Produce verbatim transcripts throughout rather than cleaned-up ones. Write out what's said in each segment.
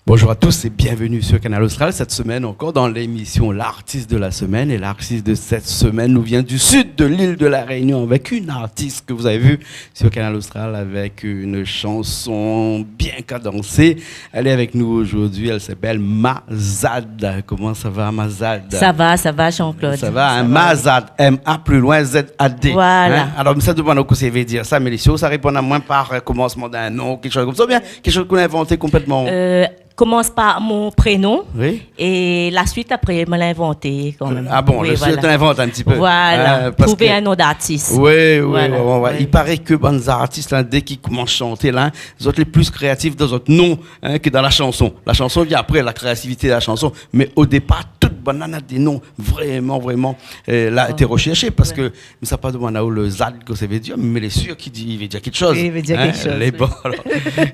Bonjour à tous et bienvenue sur Kanal Austral. Cette semaine encore dans l'émission L'artiste de la semaine. Et l'artiste de cette semaine nous vient du sud de l'île de la Réunion avec une artiste que vous avez vue sur Kanal Austral avec une chanson bien cadencée. Elle est avec nous aujourd'hui, elle s'appelle Mazad. Koman sa va, Mazad ? Sa va, sa va, Jean-Claude. Sa va, hein ? Sa va. Mazad, M A plus loin Z A D. Voilà. Hein ? Alor, mi sa domann aou kosa i vé dir sa, mé si ou sa réponn amoin par, euh, komansman d'in non, kékshoz konmsa, oubien kékshoz k'ou la invanté konplètman ? Euh, komans par mon prénom. Oui. É la suit, apré, moin la invanté kanmèm. Ah bon, oui, la suit, voilà. Ou la invant in ti pé. Voilà. Euh, parske trouv in non d'artis. Oui, oui, voilà, oui, oui. I paré ke bann zartis la, dé k'i komans shanté la, zot lé pli kréatif dan zot non, hein, ke dan la shanson. La shanson i vien apré, la kréativité la shanson. Mé o dépar, tout bann la néna dé non vréman, vréman, euh, la été reshèrshé, parske mi sa pa domann aou le zad kosa i vé dir, mé lé sir k'i di, i vé dir kékshoz. Oui, i vé dir kékshoz, oui. Hein, lé bon, alor.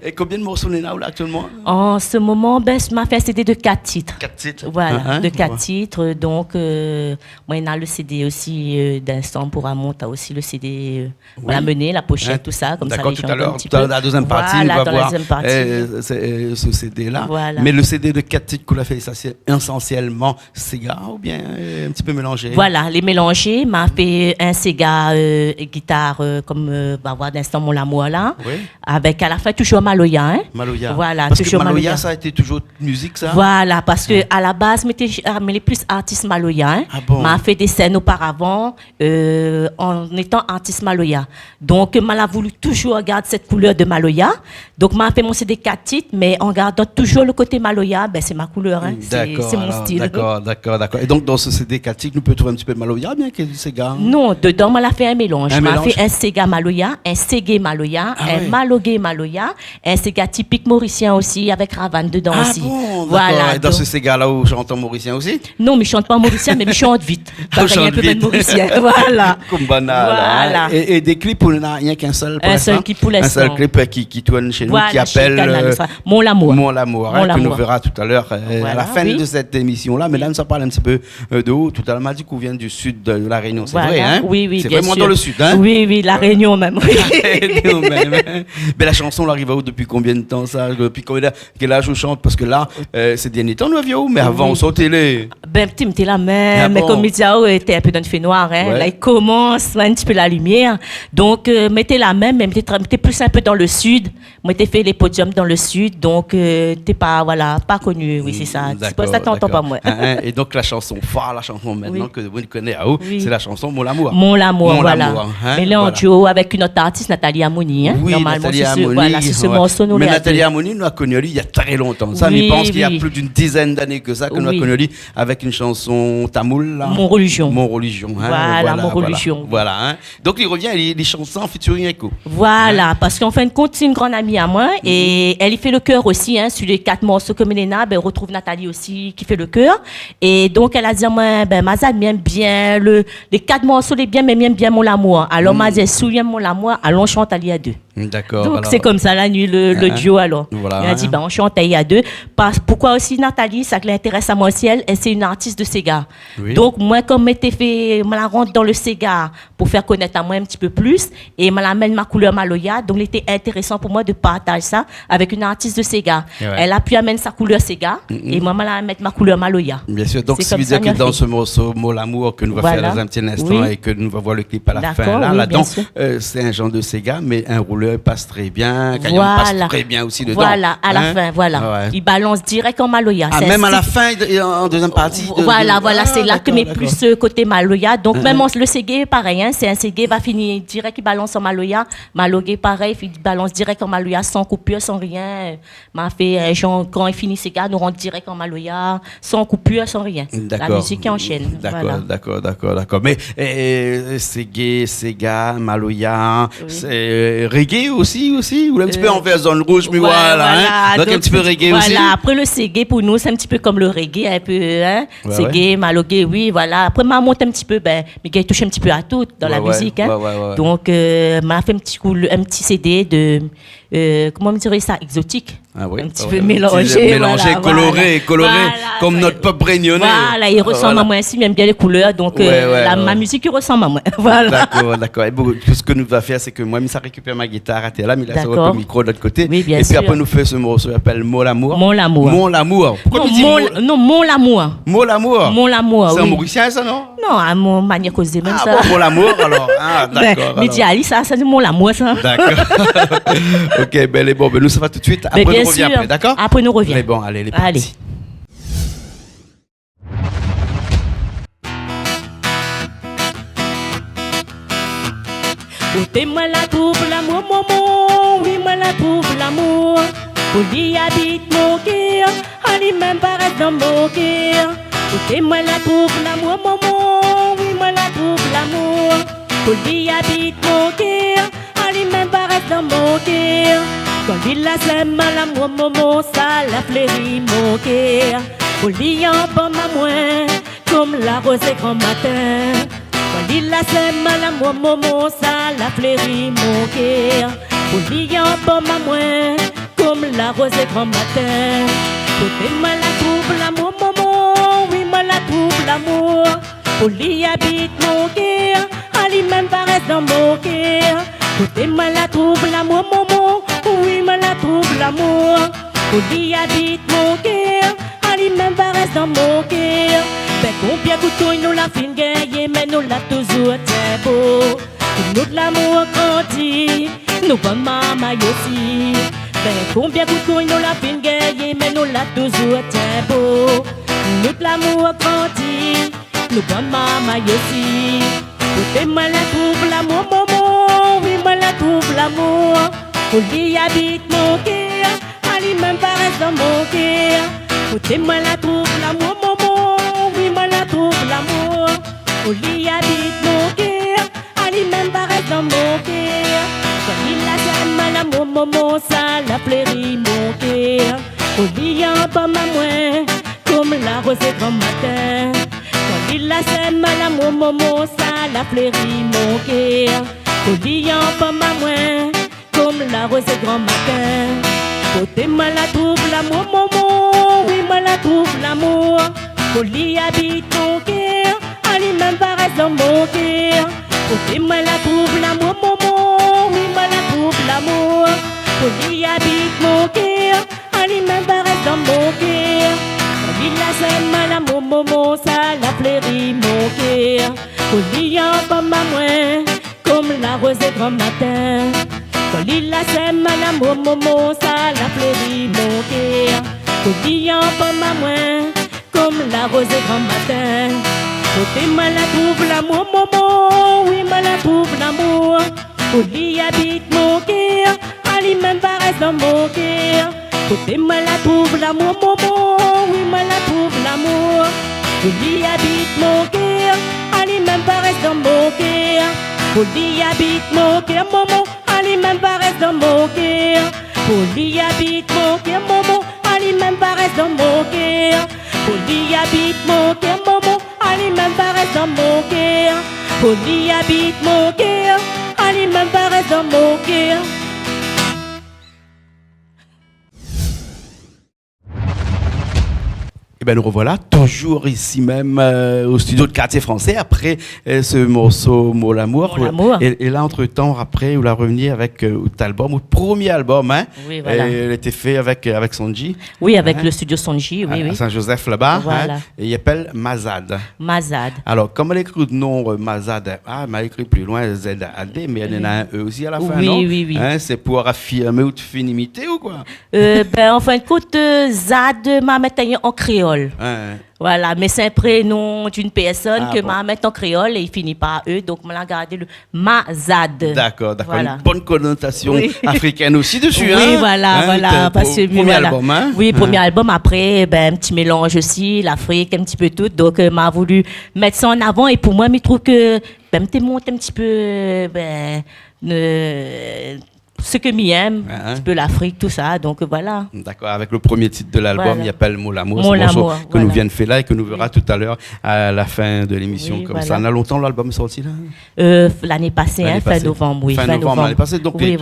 É konbien de morso néna ou la aktièlman ? An se moman, bin, ma fé in C D de kat tit. Kat tit ? Voilà, de kat tit. Donk, euh, moin néna le C D osi, euh, d'Instant pour Amour, néna osi le C D, euh, moin la amené, la poshèt, tousa, konmsa lé zan i voi in ti pé. Oui, hein. Dakor, tout à l'heure, dan la dézièm parti, nou va voir, euh, sé, euh, se C D la. Voilà, dan la dézièm parti. Voilà. Mé le C D de kat tit k'ou la fé, sa sé ésansièlman séga oubien, euh, in ti pé mélanzé ? Voilà, lé mélanzé, ma fé in séga, euh, gitar, euh, konm, euh, va voir d'Instant mon lamour la. Oui. Avèk a la fin touzour maloya, hein. Maloya. Voilà, touzour maloya. Parske maloya, sa la été touzour out mizik sa ? Voilà, parske a la baz, mi té, ah, mi lé pli artis maloya, hein. Ah bon ? Ma fé dé sèn oparavan, euh, an étan artis maloya. Donk, ma la voulu touzour gard sèt koulèr de maloya. Donk, ma fé mon C D kat tit, mé an gardan touzour le koté maloya, bin, sé ma koulèr, hein. Sé, sé mon stil. Dakor, alor, dakor, dakor, dakor. É donk, dan se C D kat tit, nou pé trouv in ti pé de maloya, bien ke séga ? Non, dedan, ma la fé in mélanz. In mélanz. Ma fé in séga maloya, in ségé maloya, in malogé maloya, in séga tipik morisien osi, avèk ravane dedan osi. Ah bon, dakor. Voilà, donk. É dan se séga la, ou shant an morisien osi ? Non, mi shant pa an morisien, mé mi shant vit. Ou shant vit. Parèy in pé bann morisien, voilà. Konm bann la, hein. Voilà. É, é dé klip, ou néna rienk in sèl pou linstan ? In sèl klip pou linstan. In sèl klip, euh, ki, ki tourn shé nou, ki apèl, euh, Mon Lamour. Voilà, shé Kanal Austral. Mon Lamour, hein, ke nou véra toutalèr, euh, a la fin de sèt émision la. Voilà, oui. Mé la, nou sa parl in ti pé, euh, de ou. Toutalèr, ma di k'ou vien du sud de La Rénion, sé vré, hein ? Voilà. Oui, oui, bien sir. Sé vréman dan le sud, hein ? Oui, oui, La Rénion mèm, oui. La Rénion mèm, hein ? Mé la shanson la ariv aou dopi konbien de tan sa ? Dopi konbien de Kèl az ou shant ? Parske la, euh, sé dèrnié tan nou la vi aou, mé avan, ou sort télé. Bin, ti, mi té la mèm, mé konm mi di aou, euh, té in pé dan le fénoir, hein. Ouais. La, i komans, la, in ti pé la limièr. Donk, euh, mi té la mèm, mé mi té tra-, mi té pli in pé dan le sud. Moin té fé lé podium dan le sud, donk, euh, té pa, voilà, pa koni, oui, sé sa. Sé pou sa ou antann pa moin. Hein, hein. É donk, la shanson far, la shanson mintnan ke nou koné aou, sé la shanson Mon Lamour. Mon Lamour, voilà. Mon Lamour, hein, voilà. Mé lé an duo avèk in ot artis, Nathalie Harmonie, hein. Oui, Nathalie Harmonie, ouais. Normalman, sé se, voilà, sé se morso nou lé a dé. Mé Nathalie Harmonie, nou la koni ali, il y a très longtemps. Sa, mi pans k'i na plis d'in dizèn d'ané ke sa ke nou la koni ali avèk in shanson tamoul, la. Mon Religion. Mon Religion, hein. Voilà, Mon Religion. Voilà, hein. Donk, li revien, li, li shant sa an featuring avèk ou. Voilà, parske an fin de kont, sé in gran ami amoin, é èl i fé le kèr osi, hein, sur lé kat morso ke mi néna, bin, ou rotrouv Nathalie osi ki fé le kèr. É donk, èl la di amoin, bin, Mazad, mi èm bien le, lé kat morso lé bien, mé mi èm bien Mon Lamour. Alor, ma di, si ou èm Mon Lamour, alon shant ali a dé. Dakor, alor. Donk, sé konmsa la ni le, le duo, alor. Voilà, hein. Li la di, bin, on shant ali a dé. Pas-, poukoi osi Nathalie, sak i intérès amoin osi, èl, èl sé in artis de séga. Oui. Donk, moin, konm mi té fé, moin la rant dan le séga, pou fé konèt amoin in ti pé plis, é moin la amenn ma koulèr maloya, donk lété intérésan pou moin de partaz sa avèk in artis de séga. Ouais. Èl la pu amenn sa koulèr séga, é moin, moin la mèt ma koulèr maloya. Bien sir, donk, sé sa i vé dir ke dan se morso Mon Lamour ke nou va fé dan in ti instan é ke nou va voir le klip a la fin la, ladan, euh, sé in janr de séga, mé in roulèr i pas trè bien, in kayanm i pas trè bien osi dedan. Voilà, a la fin, voilà. Ah ouais. I balans dirèk an maloya. Ah, mèm a la fin, an dézièm parti de, voilà, sé la ke mi mèt plis, euh, koté maloya. Donk, mèm an, le ségé, parèy, hein, sé in ségé va fini dirèk, i balans an maloya. Malogé, parèy, i balans dirèk an maloya, san koupir, san rien. Ma fé, euh, janr, kan i fini séga, nou rant dirèk an maloya, san koupir, san rien. La mizik i anshèn, voilà. Dakor, dakor, dakor. Mé, euh, ségé, séga, maloya, sé, euh, reggae, Osi, osi, ou lé in ti pé anvèr zone rouge, mé voilà, in. Donk in ti pé reggae osi. Voilà, apré le seggae pou nou sé in ti pé kom le reggae, in pé, in. Ouais, seggae, malogae, oui, voilà. Apré ma mont in ti pé, bin, mi gingn toush in ti pé a tout dan la mizik, in. Ouais, ouais, ouais. Donk, euh, ma fé in ti kou, in ti CD de, euh, koman mi diré sa, exotique. Ah oui, ouais, ouais. In ti pé mélanzé, voilà, koloré, voilà, koloré, kom nout pèp rényoné. Voilà, i resanm amoin osi, mi èm bien lé koulèr, donk, euh, la, ma mizik i resanm amoin. Voilà. Dakor, dakor. É bon, sak nou va fèr, sé ke moin, mi sa rékipèr mon gitar atèr la, mi lès in pé mikro de lot koté. Oui, bien sir. É pi apré, nou fé se morso i apèl Mon Lamour. Mon Lamour. Mon Lamour. Poukoué ou di Mon, non, Mon Lamour. Mon Lamour. Mon Lamour, oui. Sé in morisien, sa, non ? Non, a mon manièr kozé mèm sa. Ah bon, Mon Lamour, alor. Ah, dakor, alor. Bin, mi di ali sa, sa sé Mon Lamour, sa. Dakor. Ok, bin, lé bon, bin, nou sava tout suit. Bin, bien sir. Apré, nou rovien apré, dakor ? Apré, nou rovien. Lé bon, alé, lé parti. Alé. Koté moin la trouv lamour, momon, oui, moin la trouv lamour. Pou li abit mon kèr, ali mèm parèt dan mon kèr. Koté moin la trouv lamour, momon, oui, moin la trouv lamour. Pou li abit mon kèr, ali mèm parèt dan mon kèr. Kan li la sèm lamour, momon, sa la fléri mon kèr. Pou li anpom amoin, kom la rozé gran matin. Kan li la sèm lamour, momon, sa la fléri mon kèr. Pou li anpom amoin, kom la rozé gran matin. Koté moin la trouv lamour, momon, oui, moin la trouv lamour. Pou li abit mon kèr, ali mèm parèt dan mon kèr. Koté moin la trouv lamour, momon, oui, moin la trouv lamour. Pou li abit mon kèr, ali mèm parèt dan mon kèr. Bin, konbien kout kouy nou la fine gingné, mé nou la touzour tienbo. Pou nout lamour grandi, nou bann marmay osi. Bin, konbien kout kouy nou la fine gingné, mé nou la touzour tienbo. Pou nout lamour grandi, nou bann marmay osi. Koté moin la trouv lamour, momon, oui, moin la trouv lamour. Pou li abit mon kèr, ali mèm parèt dan mon kèr. Koté moin la trouv lamour, momon, oui, moin la trouv lamour. Pou li abit mon kèr, ali mèm parèt dan mon kèr. Kan li la sèm lamour, momon, sa la fléri mon kèr. Pou li anpom amoin, kom la rozé gran matin. Kan li la sèm lamour, momon, sa la fléri mon kèr. Pou li anpom amoin, kom la rozé gran matin. Koté moin la trouv lamour, momon, oui, moin la trouv lamour. Pou li abit mon kèr, ali mèm parèt dan mon kèr. Koté moin la trouv lamour, momon, oui, moin la trouv lamour. Pou li abit mon kèr, ali mèm parèt dan mon kèr. Kan li la sèm lamour, momon, sa la fléri mon kèr. Pou li anpom amoin, kom la rozé gran matin. Kan li la sèm lamour, momon, sa la fléri mon kèr. Pou li anpom amoin, kom la rozé gran matin. Koté moin la trouv lamour, momon, oui, moin la trouv lamour. Pou li abit mon kèr, ali mèm parèt dan mon kèr. Koté moin la trouv lamour, momon, oui, moin la trouv lamour. Pou li abit mon kèr, ali mèm parèt dan mon kèr. Pou li abit mon kèr, momon, ali mèm parèt dan mon kèr. Pou li abit mon kèr, momon, ali mèm parèt dan mon kèr. Pou li abit mon kèr, momon, ali mèm parèt dan mon kèr. Pou li abit mon kèr, ali mèm parèt dan mon kèr. Eh ben, nous revoilà toujours ici même, euh, au studio de Quartier Français après, euh, ce morceau Mon Lamour. Mon Lamour. Et, et là, entre-temps, après, ou la revenu avec, euh, out album, out promié album, hein. Oui, voilà. Et lété fé avèk, euh, avèk Sonji. Oui, avèk le studio Sonji, oui, à, oui. À Saint-Joseph laba, hein. Voilà. É i apèl Mazad. Mazad. Alor, koman i ékri non, euh, Mazad ? Ah, ma ékri pli loin Z A D, mé néna in E osi a la fin, non ? Oui, oui, oui. Hein, sé pou afirmé out féminité ou koi ? Euh, ben, an fin de kont, euh, Zad, ma mèt ali an kréol. Ouais, ouais. Voilà, mé sé in prénon d'in pèrsone ke ma mèt an kréol é i fini par E, donk ma la gard le Mazad. Dakor, dakor. Voilà. Une bonne connotation africaine aussi dessus, hein ? Oui, voilà, voilà, parske, voilà. Promié album, hein ? Oui, promié album. Apré, ben, in ti mélanz osi, Lafrik, in ti pé tout. Donk, euh, ma voulu mèt sa an avan é pou moin, mi trouv ke, ben, mi té mont in ti pé, ben, euh, sak mi èm, in ti pé Lafrik, tousa. Donk, voilà. Dakor, avèk le premié tit de l'album, i apèl Mon Lamour, sé le morso ke nou vien de fé la é ke nou vèra talèr a la fin de lémision konmsa. Na lontan l'album lé sorti la ? Lané pasé, in, fin novanm, oui, fin novanm. Lané pasé, donk lé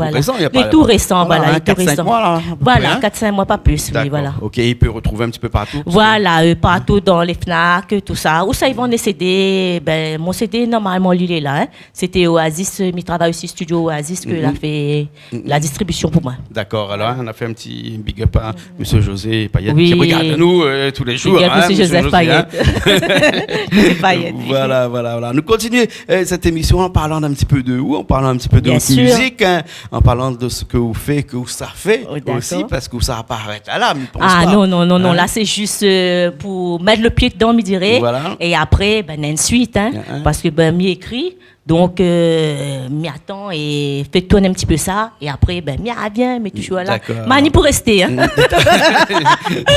tou résan, na pa, voilà, kat, sink moi la, a pé pré, in ? Voilà, kat, sink moi, pa plis, oui, voilà. Dakor, OK, i pé rotrouv in ti pé partou ? Voilà, partou dan lé Fnac, tousa. Ousa i vann lé CD, bin, mon CD, normalman, li lé la, in. Sété Oasis, mi travay osi studio Oasis, ke la fé la distribision pou moin. Dakor, alor, nou fé in ti big up a Mésyé José Payet, ki rogard anou tou lé zour, in, Mésyé José Payet. Voilà, voilà, voilà. Nou kontinié sèt émision an parlan in ti pé de ou, an parlan in ti pé de out mizik, in, an parlan de sak ou fé, ke ou sa fé osi, parske ou sa pa arèt la, mi pans pa. Non, non, non, non, la sé zis pou mèt le pié dedan, mi diré. Voilà. É apré, bin, néna in suit, in, parske, bin, mi ékri, donk mi atann é fé tourn in ti pé sa, é apré, bin, mi arvien, mé touzour la. Dakor. Mani pou rèsté, in.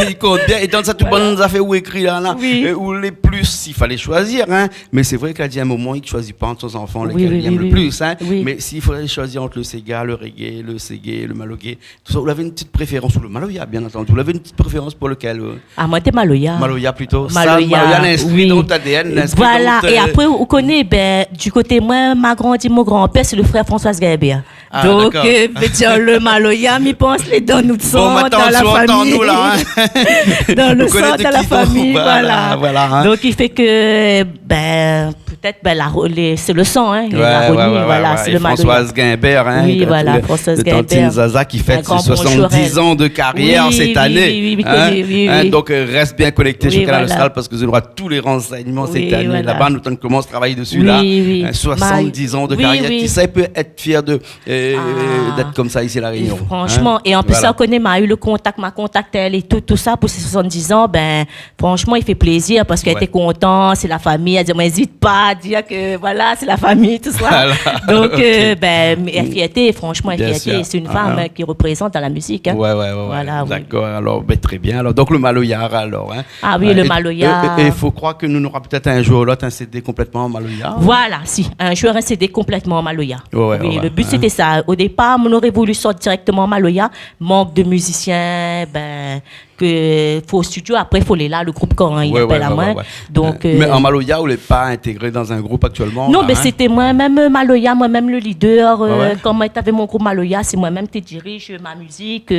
I kont bien. É dan sa tout bann zafèr ou ékri la, la, ou lé plis, si falé shoizir, in, mé sé vré ke la di in moman, i shoizi pa ant son zanfan lékèl i èm le plis, in. Oui. Mé si falé shoizir ant le séga, le reggae, le seggae, le maloya, tousa, ou lavé in ti préférans pou le maloya, bien antandi. Ou lavé in ti préférans pou lekèl ? A, moin té maloya. Maloya plito. Maloya, maloya, oui. Sa, maloya, inskri dan out ADN, inskri dan out... Voilà. É apré, ou koné, bin, di koté moin, ma grandi, mon granpèr, sé le frèr Françoise Guimbert. A, dakor. Donk, vé dir, le maloya, mi pans, lé dan nout san, dan la fami. Bon, atann, si ou antann anou la, in. Dan le san, dan la fami, voilà. Voilà, in. Donk i fé ke, bin, pétèt, bin, la, lé, sé le san, in, la reni, voilà, sé le maloya. Françoise Guimbert, in, le, le tantine Zaza ki fèt ses soixante-dix ans de carrière cette année, in. In gran bonzour a èl. Oui, oui, oui. In, donk, rès bien konékté sur Kanal Austral parske zot nora tout lé ransèyman cette année laba. Nou, nou komans travay dési la. Oui, oui. In, soixante-dix ans de carrière. Kisa i pé èt fièr de d'èt konmsa isi La Rényon, in ? Fransman, é an plis, sa, ou koné, ma u le kontak, ma kontakté èl é tout, tousa, pou sé soixante-dix ans, bin, fransman, i fé plézir parske èl té kontan, sé la fami, èl di, moin, ézit pa dir ke, voilà, sé la fami, tousa. Voilà. Donk, OK, bin, èl fièrté, fransman, èl fièrté, sé in fanm, in, ki reprézant dan la mizik, in. Ouais, ouais, ouais, ouais. Voilà, oui. Dakor, alor, bin, trè bien. Alor, donk, le maloya, alor, in. A oui, le maloya. É, é, é fo kroir ke nou nora pétèt in zour ou l'ot in CD konplètman an maloya. Voilà, si, in zour in CD konplètman an maloya. Ouais, ouais, ouais. Oui, le but sété sa. O dépar, moin noré voulu sort dirèkteman an maloya. Mank de mizisien, bin, ke fo studio, apré fo lé la, le group kan i apèl amoin. Ouais, ouais, ouais. Donk, mé an maloya, ou lé pa intégré dan in group aktièlman la, in ? Non, mé sété moin mèm, maloya, moin mèm le leader, kan moin té avèk mon group maloya, sé moin mèm té diriz ma mizik,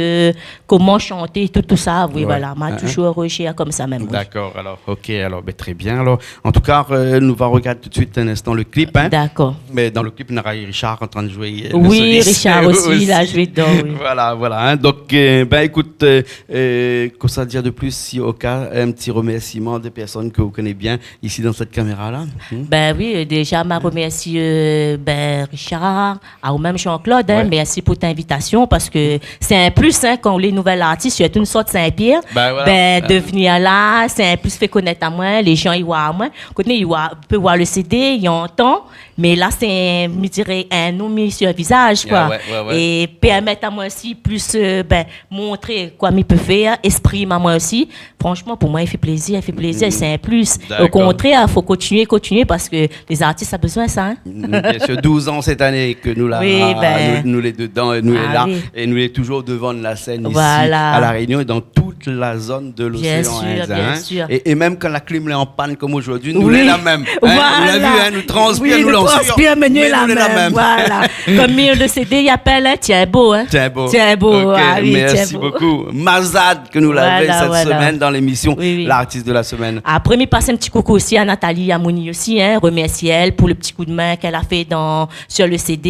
koman shanté, tout, tousa, oui, voilà. Ma touzour, euh, zér konmsa mèm, oui. Dakor, alor, OK, alor, bin, trè bien, alor. An tou ka, euh, nou va rogard tout suit in instan le clip, in. Dakor. Mé dan le clip, nou nora Richard antrin zoué, euh, le solist osi. Oui, Richard osi, li la zoué dedan, oui. Voilà, voilà, in. Donk, euh, bin, ékout, euh, euh, kosa dir de plis, si oka, in ti remèrsiman dé pèrsone ke ou koné bien, isi dan sèt kaméra-la ? Hmm ? Bin oui, euh, déza, ma remèrsi, euh, bin, Richard, aou mèm Jean-Claude, in, mèrsi pou out invitasion, parske sé in plis, in, kan ou lé nouvèl artis, sirtou nou sort Sin-Pièr, bin, de vnir la, sé in plis, fé konèt amoin, lé zan i voi amoin, koté i voi, pé voir le CD, i antann, mé la, sé, mi diré, in nom mi sir vizaz, koi. É pèrmèt amoin osi plis, euh, bin, montré koi mi pé fèr, ésprim amoin osi. Fransman, pou moin, i fé plézir, i fé plézir, sé in plis. Dakor. O kontrèr, fo kontinié, kontinié, parske lé zartis la bezoin sa, in. Mm, bien sir, douz an sèt ané ke nou la, nou, nou lé dedan, é nou lé la, é nou lé touzour devan la sèn isi, a La Rényon, é dan tout la zone de l'océan Indien, in. Bien sir, bien sir. É, é mèm kan la klim lé an pann konm zordi, nou lé la mèm, in. Voilà. Ou la vi, in, nou transpir, nou lé la mèm. Voilà. Konm le CD i apèl, in, tienbo, in. Tienbo. Tienbo, OK, a oui, mèrsi bokou. Mazad ke nou lavé sèt semèn dan lémision L'artiste de la semaine. Voilà, voilà. Apré, mi pas in ti koukou osi a Nathalie Amouni osi, in, remèrsi aèl pou le ti koudmin k'èl la fé dan, sir le CD,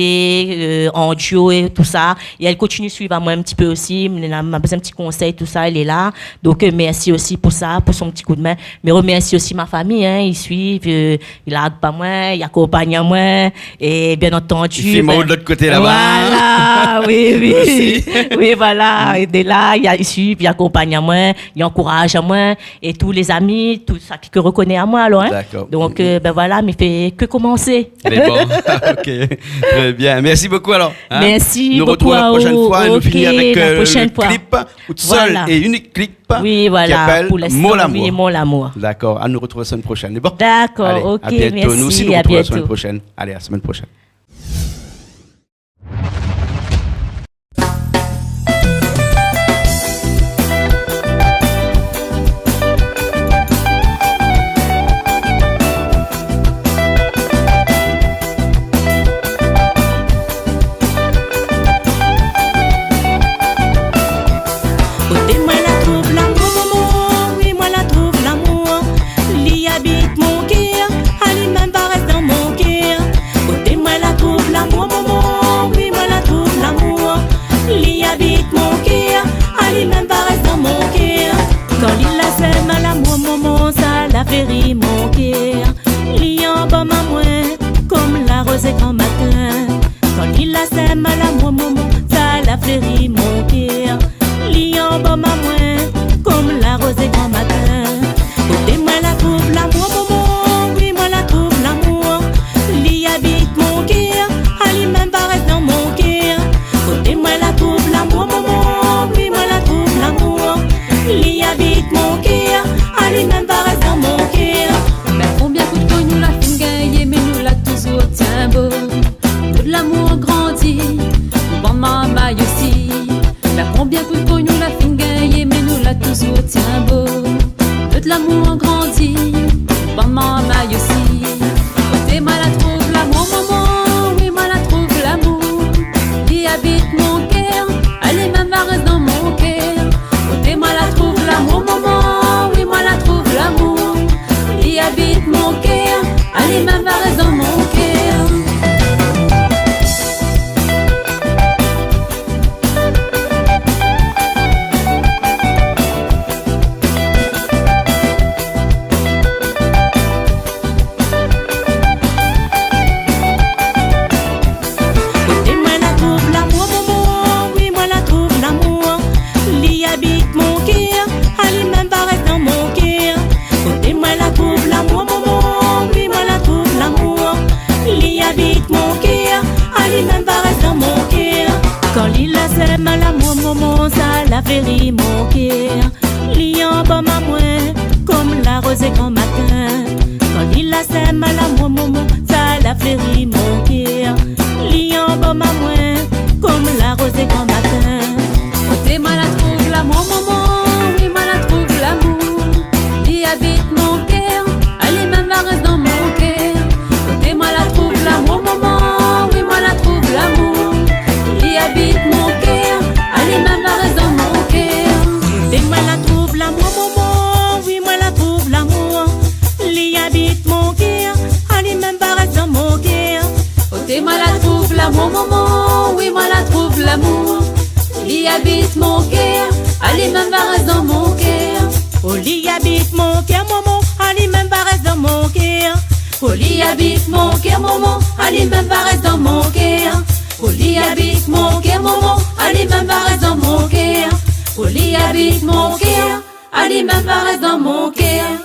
euh, an duo é tousa. É èl i kontinié suiv amoin in ti pé osi, mi na, ma bezoin in ti konsèy, tousa, èl lé la. Donk, euh, mèrsi osi pou sa, pou son ti koudmin. Mi remèrsi osi ma fami, in, i suiv, euh, i larg pa moin, i akonpagn amoin, é bien antandi, i fim de lot koté laba. Voilà, oui, oui. Osi. Oui, voilà. É de la, i suiv, i akonpagn amoin, i ankouraz amoin, é tout lé zami, tout sak i rekoné amoin, alor, in. Dakor. Donk, euh, bin voilà, mi fé ke komansé. Mé bon, OK. Trè bien. Mèrsi bokou, alor, in. Mèrsi bokou aou. Nou retrouv la proshèn foi é nou fini avèk, euh, le clip, out sèl é inik clip. OK, la proshèn foi. Voilà. Oui, voilà, pou linstan, oui, Mon Lamour. Ki apèl Mon Lamour. Dakor, a nou retrouv la semèn proshèn. Bon. Dakor, OK, mèrsi, a bientôt. Alé, a bientôt. Nou osi, nou retrouv la semèn proshèn. Alé, a la semèn proshèn. fléri mon kèr. Li anbam amoin konm la rozé gran matin. Kan li la sèm a lamour, momon, sa la fléri mon kèr. Li anbam amoin konm la rozé gran matin. Koté moin la trouv lamour, momon, wi, moin la trouv lamour. Li abit mon kèr, ali mèm va rès dan mon kèr. Koté moin la trouv lamour, momon, wi, moin la trouv lamour. Li abit mon kèr, ali mèm va rès dan mon kèr. Mé konbien kout kogn nou la fine gingné, mé nou la touzour tienbo. Nout lamour grandi, bann marmay osi. Mé konbien kout kogn nou la fine gingné, mé nou la touzour tienbo. Nout lamour grandi, bann marmay osi. Koté moin la trouv lamour, momon, wi, moin la trouv lamour. Li abit mon kèr, ali mèm va rès dan mon kèr. Koté moin la trouv lamour, momon, wi, moin la trouv lamour. Li abit mon kèr, ali mèm va rès dan mon kèr. Koté moin la trouv lamour, momon, wi, moin la trouv lamour. Li abit mon kèr, ali mèm va rès dan mon kèr. Koté moin la trouv lamour, momon, wi, moin la trouv lamour. Li abit mon kèr, ali mèm va rès dan mon kèr. Kan li la sèm a lamour, momon, sa la fléri mon kèr. Li anbam amoin konm la rozé gran matin. Kan li la sèm a lamour, momon, sa la fléri mon kèr. Li anbam amoin konm la rozé gran matin. Koté moin la trouv lamour, momon, wi, moin la trouv lamour. Li abit mon kèr, ali mèm va rès dan mon kèr. Koté moin la trouv lamour, momon, wi, moin la trouv lamour. Li abit mon kèr, ali mèm va rès dan mon kèr. Koté moin la trouv lamour, momon, wi, moin la trouv lamour. Li abit mon kèr, ali mèm va rès dan mon kèr. Koté moin la trouv lamour, momon, wi, moin la trouv lamour. Li abit mon kèr, ali mèm va rès dan mon kèr. O, li abit mon kèr, momon, ali mèm va rès dan mon kèr. O, li abit mon kèr, momon, ali mèm va rès dan mon kèr. O, li abit mon kèr, momon, ali mèm va rès dan mon kèr. O, li abit mon kèr, ali mèm va rès dan mon kèr.